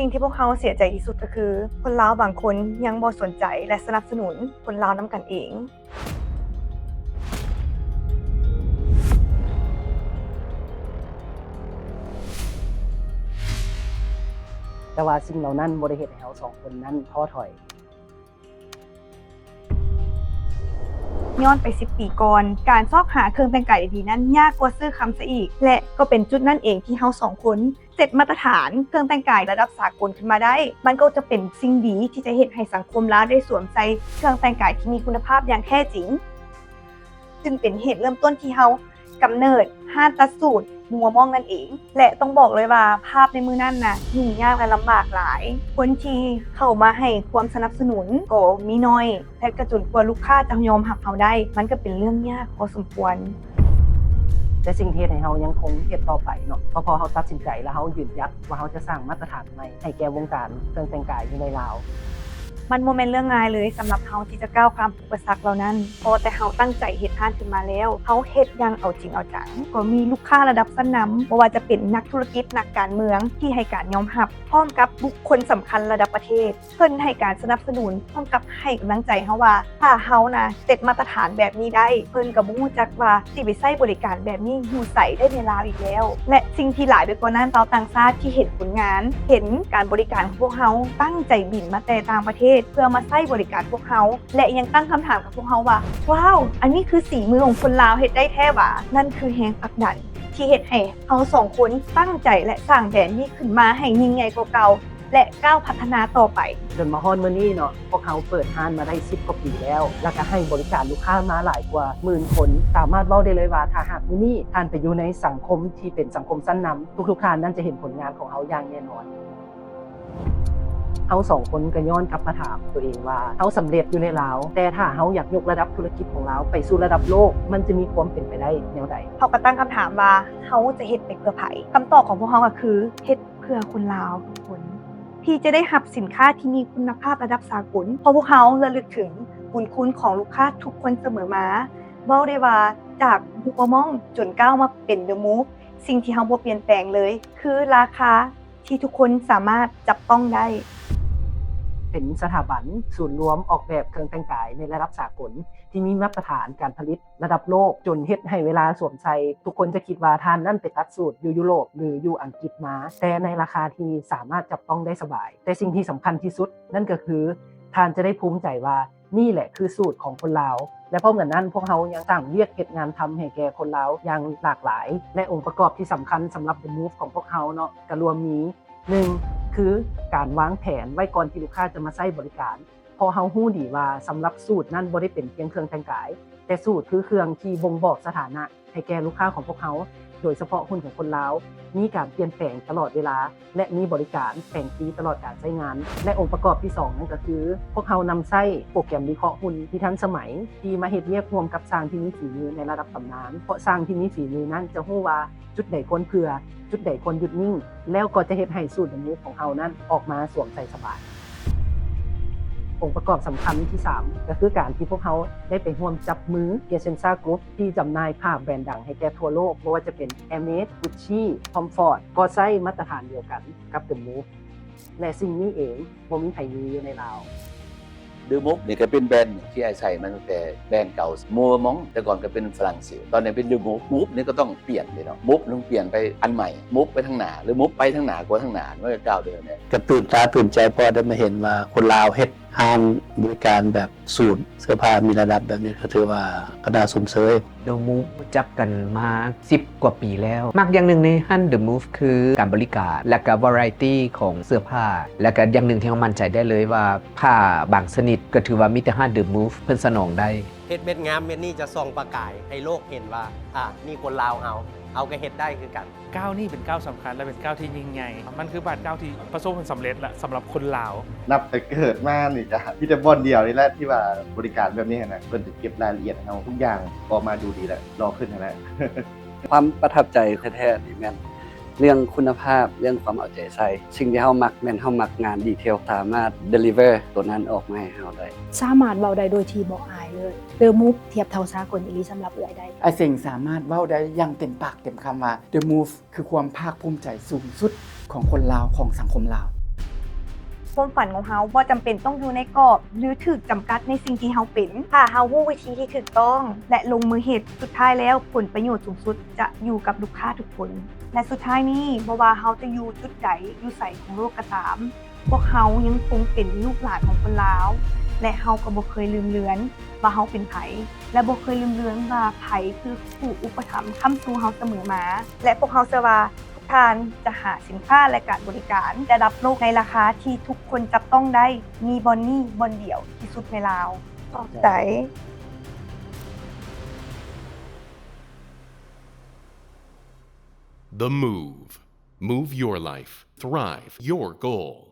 ສິ່ງທີ່ພວກເຮົາເສຍໃຈທີ່ສຸດກໍຄື ຄົນລາວບາງຄົນຍັງບໍ່ສົນໃຈ ແລະ ສະໜັບສະໜູນຄົນລາວນຳກັນເອງ. ແຕ່ວ່າສິ່ງເຫຼົ່ານັ້ນບໍ່ໄດ້ເຮັດໃຫ້ເຮົາສອງຄົນນັ້ນທໍ້ຖອຍ. ຍ້ອນໄປສິບປີກ່ອນ, ການຊອກຫາເຄື່ອງແຕ່ງກາຍດີໆນັ້ນຍາກກວ່າຊື້ຄຳຊະອີກ ແລະ ກໍເປັນຈຸດນັ້ນເອງທີ່ເຮົາສອງຄົນ ເຊັດມາດຕະຖານເຄື່ອງແຕ່ງກາຍລະດັບສາກົນຂຶ້ນມາໄດ້, ມັນກໍຈະເປັນສິ່ງດີທີ່ຈະເຮັດໃຫ້ສັງຄົມລາວໄດ້ສວມໃສ່ເຄື່ອງແຕ່ງກາຍທີ່ມີຄຸນນະພາບຢ່າງແທ້ຈິງ. ຈຶ່ງເປັນເຫດເລີ່ມຕົ້ນທີ່ເຮົາກຳເນີດຮ້ານຕັດສູດມົວມ່ອງນັ້ນເອງ ແລະ ຕ້ອງບອກເລີຍວ່າພາບໃນມື້ນັ້ນນະຫຍຸ້ງຍາກ ແລະ ລຳບາກຫຼາຍ. ຄົນທີ່ເຂົ້າມາໃຫ້ຄວາມສະໜັບສະໜູນກໍມີໜ້ອຍ ແລະ ກະຈົນກວ່າລູກຄ້າຈະຍອມຮັບເຮົາໄດ້ ມັນກໍເປັນເລື່ອງຍາກພໍສົມຄວນ. ແຕ່ສິ່ງທີ່ເຮັດໃຫ້ເຮົາຍັງຄົງເຮັດຕໍ່ໄປເນາະ ກໍເພາະເຮົາຕັດສິນໃຈ ແລະ ເຮົາຢືນຢັດວ່າເຮົາຈະສ້າງມາດຕະຖານໃໝ່ໃຫ້ແກ່ວົງການເຄື່ອງແຕ່ງກາຍຢູ່ໃນລາວ. ມັນບໍ່ແມ່ນເລື່ອງງ່າຍເລີຍສຳລັບເຮົາທີ່ຈະກ້າວຂ້າມອຸປະສັກເຫຼົ່ານັ້ນ. ພໍແຕ່ເຮົາຕັ້ງໃຈເຮັດຮ້ານຂຶ້ນມາແລ້ວ, ເຮົາເຮັດຢ່າງເອົາຈິງເອົາຈັງ, ກໍມີລູກຄ້າລະດັບຊັ້ນນຳ, ບໍ່ວ່າຈະເປັນນັກທຸລະກິດ, ນັກການເມືອງທີ່ໃຫ້ການຍອມຮັບ, ພ້ອມກັບບຸກຄົນສຳຄັນລະດັບປະເທດ. ເພິ່ນໃຫ້ການສະໜັບສະໜູນ ພ້ອມກັບໃຫ້ກຳລັງໃຈເຮົາວ່າ ຖ້າເຮົານະເຊັດມາດຕະຖານແບບນີ້ໄດ້, ເພິ່ນກໍບໍ່ຮູ້ຈັກວ່າຊິໄປໃຊ້ບໍລິການແບບນີ້ຢູ່ໃສໄດ້ໃນລາວອີກແລ້ວ. ແລະ ສິ່ງທີ່ຫຼາຍໄປກວ່ານັ້ນ, ຊາວຕ່າງຊາດທີ່ເຫັນຜົນງານ, ເຫັນການບໍລິການຂອງພວກເຮົາ, ຕັ້ງໃຈບິນມາແຕ່ຕ່າງປະເທດເພື່ອມາໃຊ້ບໍລິການພວກເຮົາ ແລະ ຍັງຕັ້ງຄຳຖາມກັບພວກເຮົາວ່າ ວ້າວ, ອັນນີ້ຄືສີມືຂອງຄົນລາວເຮັດໄດ້ແທ້ຫວາ? ນັ້ນຄືແຮງຜັກດັນທີ່ເຮັດໃຫ້ເຮົາສອງຄົນຕັ້ງໃຈ ແລະ ສ້າງແບຣນນີ້ຂຶ້ນມາໃຫ້ຍິ່ງໃຫຍ່ກວ່າເກົ່າ ແລະ ກ້າວພັດທະນາຕໍ່ໄປ. ຈົນມາຮອດມື້ນີ້ເນາະ, ພວກເຮົາເປີດຮ້ານມາໄດ້ສິບກວ່າປີແລ້ວ ແລ້ວກໍໃຫ້ບໍລິການລູກຄ້າມາຫຼາຍກວ່າໝື່ນຄົນ. ສາມາດເວົ້າໄດ້ເລີຍວ່າ ຖ້າຫາກມື້ນີ້ທ່ານໄປຢູ່ໃນສັງຄົມທີ່ເປັນສັງຄົມຊັ້ນນຳ, ທຸກໆທ່ານນັ້ນຈະເຫັນຜົນງານຂອງເຮົາຢ່າງແນ່ນອນ. ເຮົາສອງຄົນກໍຍ້ອນກັບມາຖາມຕົວເອງວ່າ ເຮົາສຳເລັດຢູ່ໃນລາວ, ແຕ່ຖ້າເຮົາຢາກຍົກລະດັບທຸລະກິດຂອງລາວໄປສູ່ລະດັບໂລກ, ມັນຈະມີຄວາມເປັນໄປໄດ້ແນວໃດ? ເຮົາກໍຕັ້ງຄຳຖາມວ່າ ເຮົາຈະເຮັດໄປເພື່ອໃຜ? ຄຳຕອບຂອງພວກເຮົາກໍຄື ເຮັດ ເພື່ອຄົນລາວທຸກຄົນ ທີ່ຈະໄດ້ຮັບສິນຄ້າທີ່ມີຄຸນນະພາບລະດັບສາກົນ, ເພາະພວກເຮົາລະລຶກເຖິງບຸນຄຸນຂອງລູກຄ້າທຸກຄົນສະເໝີມາ. ເວົ້າໄດ້ວ່າຈາກ Move Among ຈົນກ້າວມາເປັນ The Move, ສິ່ງທີ່ເຮົາບໍ່ປ່ຽນແປງເລີຍ ຄືລາຄາທີ່ທຸກຄົນສາມາດຈັບຕ້ອງໄດ້. ເປັນສະຖາບັນສູນລວມອອກແບບເຄື່ອງແຕ່ງກາຍໃນລະດັບສາກົນ ທີ່ມີມາດຕະຖານການຜະລິດ ລະດັບໂລກ ຈົນເຮັດໃຫ້ເວລາສວມໃສ່ ທຸກຄົນຈະຄິດວ່າທ່ານນັ້ນໄປຕັດສູດຢູ່ຢູໂຣບ ຫຼື ຢູ່ອັງກິດມາ, ແຕ່ໃນລາຄາທີ່ສາມາດຈັບຕ້ອງໄດ້ສະບາຍ. ແຕ່ສິ່ງທີ່ສຳຄັນທີ່ສຸດນັ້ນກໍຄື ທ່ານຈະໄດ້ພູມໃຈວ່າ ນີ້ແຫຼະຄືສູດຂອງຄົນລາວ. ແລະ ພ້ອມກັນນັ້ນ, ພວກເຮົາຍັງສ້າງວຽກເຮັດງານທຳໃຫ້ແກ່ຄົນລາວຢ່າງຫຼາກຫຼາຍ ແລະ ອົງປະກອບທີ່ສຳຄັນສຳລັບ The Move ຂອງພວກເຮົາເນາະ ກໍລວມມີ ໜຶ່ງ ຄືການວາງແຜນໄວ້ກ່ອນທີ່ລູກຄ້າຈະມາໃຊ້ບໍລິການ. ເພາະເຮົາຮູ້ດີວ່າສຳລັບສູດນັ້ນບໍ່ໄດ້ເປັນພຽງເຄື່ອງແຕ່ງກາຍ, ແຕ່ສູດຄືເຄື່ອງທີ່ບົ່ງບອກສະຖານະໃຫ້ແກ່ລູກຄ້າຂອງພວກເຮົາ, ໂດຍສະເພາະຮຸ່ນຂອງຄົນລາວ ມີການປ່ຽນແປງຕະຫຼອດເວລາ ແລະ ມີບໍລິການແຕ່ງຟຣີຕະຫຼອດການໃຊ້ງານ. ແລະ ອົງປະກອບທີສອງນັ້ນກໍຄື ພວກເຮົານຳໃຊ້ໂປຣແກຣມວິເຄາະຮຸ່ນທີ່ທັນສະໄໝ ທີ່ມາເຮັດວຽກຮ່ວມກັບຊ່າງທີ່ມີຝີມືໃນລະດັບຕຳນານ, ເພາະຊ່າງທີ່ມີຝີມືນັ້ນຈະຮູ້ວ່າ ຈຸດໃດຄວນເຜື່ອ, ຈຸດໃດຄວນຢຸດນິ່ງ, ແລ້ວກໍຈະເຮັດໃຫ້ສູດ The Move ຂອງເຮົານັ້ນອອກມາສວມໃສ່ສະບາຍ. ອົງປະກອບສຳຄັນທີສາມ ກໍຄືການທີ່ພວກເຮົາໄດ້ໄປຮ່ວມຈັບມື Crescenza Group ທີ່ຈຳໜ່າຍຜ້າແບຣນດັງໃຫ້ແກ່ທົ່ວໂລກ, ບໍ່ວ່າຈະເປັນ Hermès, Gucci, Tom Ford ກໍໃຊ້ມາດຕະຖານດຽວກັນກັບ The Move ແລະ ສິ່ງນີ້ເອງ ບໍ່ມີໃຜມີຢູ່ໃນລາວ. The Move ນີ້ກໍເປັນແບຣນໜຶ່ງທີ່ອ້າຍໃຊ້ມາຕັ້ງແຕ່ແບຣນເກົ່າ Move Among ແຕ່ກ່ອນກໍເປັນຝຣັ່ງເສດ ຕອນນີ້ເປັນ The Move. Move ນີ້ກໍຕ້ອງປ່ຽນເດ້ເນາະ, Move ຕ້ອງປ່ຽນໄປອັນໃໝ່, Move ໄປທາງໜ້າ ຫຼື Move ໄປທາງໜ້າກວ່າທາງໜ້າ ມັນກໍກ້າວເດີນແຫຼະ. ກໍຕື່ນຕາຕື່ນໃຈ ເພາະໄດ້ມາເຫັນວ່າຄົນລາວເຮັດຮ້ານບໍລິການແບບສູດເສື້ອຜ້າມີລະດັບແບບນີ້ ກໍຖືວ່າກໍໜ້າຊົມເຊີຍ. The Move ຮູ້ຈັກກັນມາສິບກວ່າປີແລ້ວ. ມັກຢ່າງໜຶ່ງໃນຮ້ານ The Move ຄືການບໍລິການ ແລະ ກະ variety ຂອງເສື້ອຜ້າ ແລະ ກະຢ່າງໜຶ່ງທີ່ເຮົາໝັ້ນໃຈໄດ້ເລີຍວ່າ ຜ້າບາງຊະນິດກໍຖືວ່າມີແຕ່ຮ້ານ The Move ເພິ່ນສະໜອງໄດ້. ເຮັດເມັດງາມເມັດນີ້ຈະສ່ອງປະກາຍໃຫ້ໂລກເຫັນວ່າ ອາ ນີ້ຄົນລາວເຮົາ, ເຮົາກໍເຮັດໄດ້ຄືກັນ. ກ້າວນີ້ເປັນກ້າວສຳຄັນ ແລະ ເປັນກ້າວທີ່ຍິ່ງໃຫຍ່. ມັນຄືບາດກ້າວທີ່ປະສົບຜົນສຳເລັດລະ ສຳລັບຄົນລາວ. ນັບແຕ່ເກີດມານີ້ກະມີແຕ່ບ່ອນດຽວນີ້ແຫຼະ ທີ່ວ່າບໍລິການແບບນີ້ຫັ້ນນະ, ເພິ່ນຈະເກັບລາຍລະອຽດໃຫ້ເຮົາທຸກຢ່າງ ອອກມາດູດີ ແລະ ຫຼໍ່ຂຶ້ນຫັ້ນແຫຼະ. ຄວາມປະທັບໃຈແທ້ໆນີ້ແມ່ນເລື່ອງຄຸນນະພາບ, ເລື່ອງຄວາມເອົາໃຈໃສ່. ສິ່ງທີ່ເຮົາມັກແມ່ນເຮົາມັກງານດີເທວ, ສາມາດ deliver ໂຕນັ້ນອອກມາໃຫ້ເຮົາໄດ້. ສາມາດເວົ້າໄດ້ໂດຍທີ່ບໍ່ອາຍເລີຍ. The Move ທຽບເທົ່າສາກົນອີ່ຫຼີສຳລັບເອື້ອຍໄດ້. ອ້າຍເສັງສາມາດເວົ້າໄດ້ຢ່າງເຕັມປາກເຕັມຄຳວ່າ The Move ຄືຄວາມພາກພູມໃຈສູງສຸດຂອງຄົນລາວ, ຂອງສັງຄົມລາວ. ຄວາມຝັນຂອງເຮົາບໍ່ຈຳເປັນຕ້ອງຢູ່ໃນກອບ ຫຼື ຖືກຈຳກັດໃນສິ່ງທີ່ເຮົາເປັນ. ຖ້າເຮົາຮູ້ວິທີທີ່ຖືກຕ້ອງ ແລະ ລົງມືເຮັດ, ສຸດທ້າຍແລ້ວຜົນປະໂຫຍດສູງສຸດຈະຢູ່ກັບລູກຄ້າທຸກຄົນ. ແລະ ສຸດທ້າຍນີ້, ບໍ່ວ່າເຮົາຈະຢູ່ຈຸດໃດ, ຢູ່ໃສຂອງໂລກກໍຕາມ, ພວກເຮົາຍັງຄົງເປັນລູກຫຼານຂອງຄົນລາວ ແລະ ເຮົາກໍບໍ່ເຄີຍລືມເລືອນວ່າເຮົາເປັນໃຜ ແລະ ບໍ່ເຄີຍລືມເລືອນວ່າໃຜຄືຜູ້ອຸປະຖຳຄ້ຳຊູເຮົາສະເໝີມາ. ແລະ ພວກເຮົາເຊື່ອວ່າ ທ່ານຈະຫາສິນຄ້າ ແລະ ການບໍລິການລະດັບໂລກໃນລາຄາທີ່ທຸກຄົນຈັບຕ້ອງໄດ້, ມີບ່ອນນີ້ບ່ອນດຽວທີ່ສຸດໃນລາວ. ຂອບໃຈ. The Move. Move your life. Thrive your goal.